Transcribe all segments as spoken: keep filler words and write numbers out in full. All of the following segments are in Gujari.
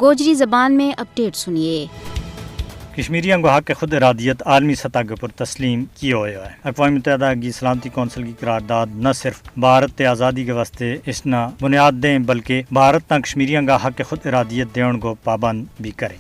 گوجری زبان میں اپڈیٹ سنیے۔ کشمیریاں کو حق خود ارادیت عالمی سطح کے اپر تسلیم کیو ہویو ہے۔ اقوام متحدہ کی سلامتی کونسل کی قرار داد نہ صرف بھارت تے آزادی کے واسطے اس نا بنیاد دیں، بلکہ بھارت نا کشمیریاں کا حق خود ارادیت دیون کو پابند بھی کریں۔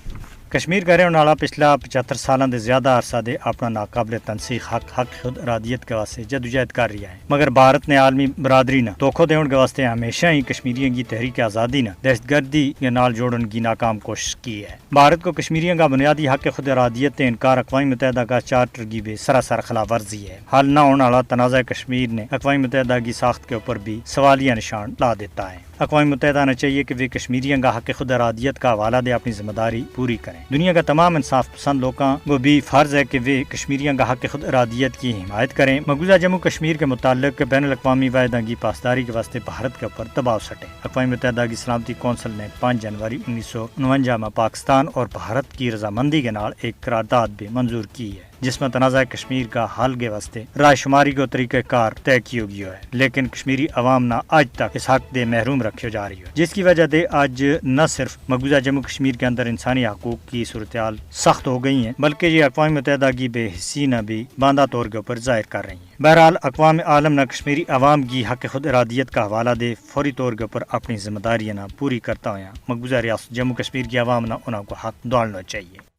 کشمیر کا رہن والا پچھلا پچہتر سالاں دے زیادہ عرصہ دے اپنا ناقابل تنسیخ حق حق خود ارادیت کے واسطے جدوجہد کر رہیا ہے، مگر بھارت نے عالمی برادری نا دھوکھو دیون کے واسطے ہمیشہ ہی کشمیریاں کی تحریک آزادی نا دہشت گردی کے نال جوڑن کی ناکام کوشش کی ہے۔ بھارت کو کشمیریاں کا بنیادی حق خود ارادیت تے انکار اقوام متحدہ کا چارٹر کی بھی سراسر خلاف ورزی ہے۔ حل نہ ہون والا تنازعہ کشمیر نے اقوام متحدہ کی ساخت کے اپر بھی سوالیہ نشان لا دیتا ہے۔ اقوام متحدہ نا چاہیے کہ وہ کشمیریاں کا حق خود ارادیت کا حوالہ دے اپنی ذمہ داری پوری کریں۔ دنیا کا تمام انصاف پسند لوکاں کو بھی فرض ہے کہ وہ کشمیریاں کا حق خود ارادیت کی حمایت کریں، مقبوضہ جموں کشمیر کے متعلق بین الاقوامی واحداں کی پاسداری کے واسطے بھارت کے اپر دباؤ سٹیں۔ اقوام متحدہ کی سلامتی کونسل نے پانچ جنوری انیس سو انونجا میں پاکستان اور بھارت کی رضامندی کے نال ایک قرار داد بھی منظور کی ہے، جس میں تنازعہ کشمیر کا حل کے واسطے رائے شماری کو طریقہ کار طے کیو گیو ہے، لیکن کشمیری عوام نا آج تک اس حق دے محروم رکھیو جا رہیو ہے، جس کی وجہ دے آج نہ صرف مقبوضہ جموں کشمیر کے اندر انسانی حقوق کی صورتحال سخت ہو گئی ہیں، بلکہ یہ اقوام متحدہ کی بے حسی نا بھی باندھا طور کے اپر ظاہر کر رہی ہیں۔ بہرحال اقوام عالم نا کشمیری عوام کی حق خود ارادیت کا حوالہ دے فوری طور کے اپر اپنی ذمہ داریاں نا پوری کرتا ہویا مقبوضہ ریاست جموں کشمیر کی عوام نا انہاں کو حق دوڑنو چاہیے۔